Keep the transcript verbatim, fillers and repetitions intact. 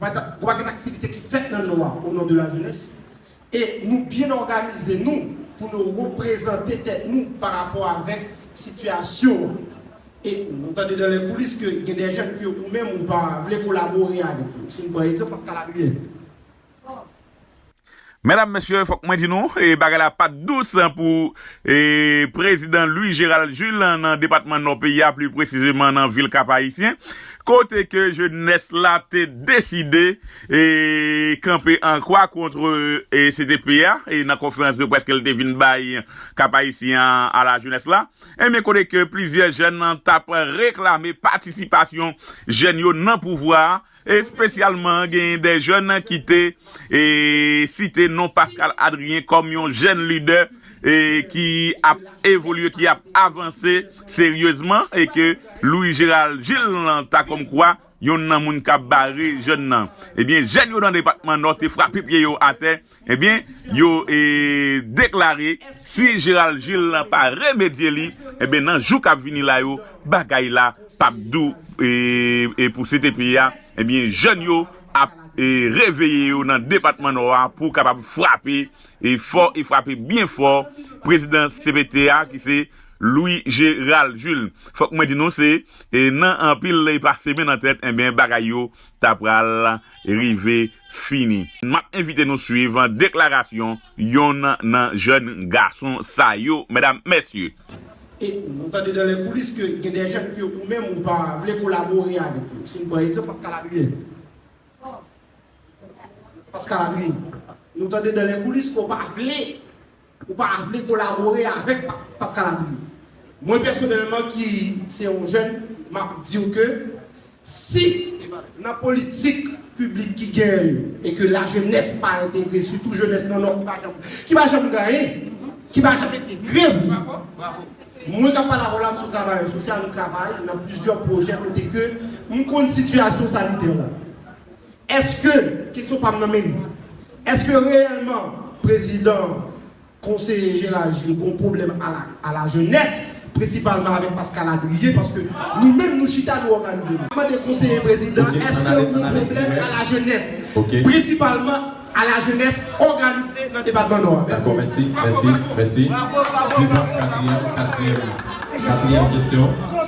Gon pakèt aktivite ki fèt nan Nò a, o non de la jenès. E nou byen òganize nou pou nou reprezante tèt nou pa rapò avèk sitiyasyon an. E nou tande dans les coulisses ke gen de jèn ke ou menm ou pa vle kolabore avèk yo. Si n pran egzanp Pascal Adrien. Medam, mesye, fòk mwen di nou, e bagay la pa t dous pou e prezidan Louis Gérald Jules nan depatman Nò peyi a, pli presizeman nan vil Kap Ayisyen, kote ke jenès la te deside e kanpe an kwa kont e C T P a e nan konferans de près ke l te vin bay Kap Ayisyen a la jenès la. Ebyen, kote ke plizyè jèn t ap reklame patisipasyon jèn yo nan pouvwa a, espesyalman genyen de jèn ki te e site non Pascal Adrien kòm yon jèn lidè e ki ap evolye, ki ap avanse seryezman e ke Louis Gérald Jules ta kòmkwa yonn nan moun k ap bare jèn nan. Ebyen, jèn yo nan depatman Nò te frape pye yo atè, ebyen, yo e deklare si Gérald Jules pa remedye li, ebyen, nan jou k ap vini la yo, bagay la p ap dou e, e pou C T P a, ebyen, jèn yo ap e reveye yo nan depatman Nò a pou kapab frape e fò e frape byen fò prezidan C P T a ki se Louis Gérald Jules. Fòk mwen di nou se e nan anpil e pa semen nan tèt, ebyen, bagay yo ta pral rive fini. M ap envite nou swiv deklarasyon yonn nan jèn gason sa yo, medam, mesye. E nou tande dans les coulisses ke gen de jèn ke ou menm ou pa vle kolabore avèk yo. Si n pran egzanp Pascal Adrien. Pascal Adrien. Nou tande dans les coulisses ke ou pa vle, ou pa vle kolabore avèk Pa- Pascal Adrien. Mwen pèsonèlman ki se yon jèn, m ap di w ke si nan politik piblik ki genyen yo e ke lajenès pa entegre, sitou jenès nan Nò ki pa janm, ki pa janm gaye, ki pa janm entegre vre. Mwen k ap pale avè w la, m se yon travayè sosyal, m travay nan plizyè pwojè kote ke m konn sitiyasyon sanitè la. Èske, kesyon pa m nan men nou, èske reyèlman prezidan konseye Gérald Jules gon pwoblèm a la, a la jenès, prensipalman avèk Pascal Adrien, paske nou menm nou chita nou òganize nou. Mande konseye prezidan, èske gon pwoblèm a la jenès, prensipalman a la jenès òganize nan depatman Nò a? Mèsi. Dakò, mèsi, mèsi, mèsi. Swivan, katriyèm, katriyèm, katriyèm kesyon.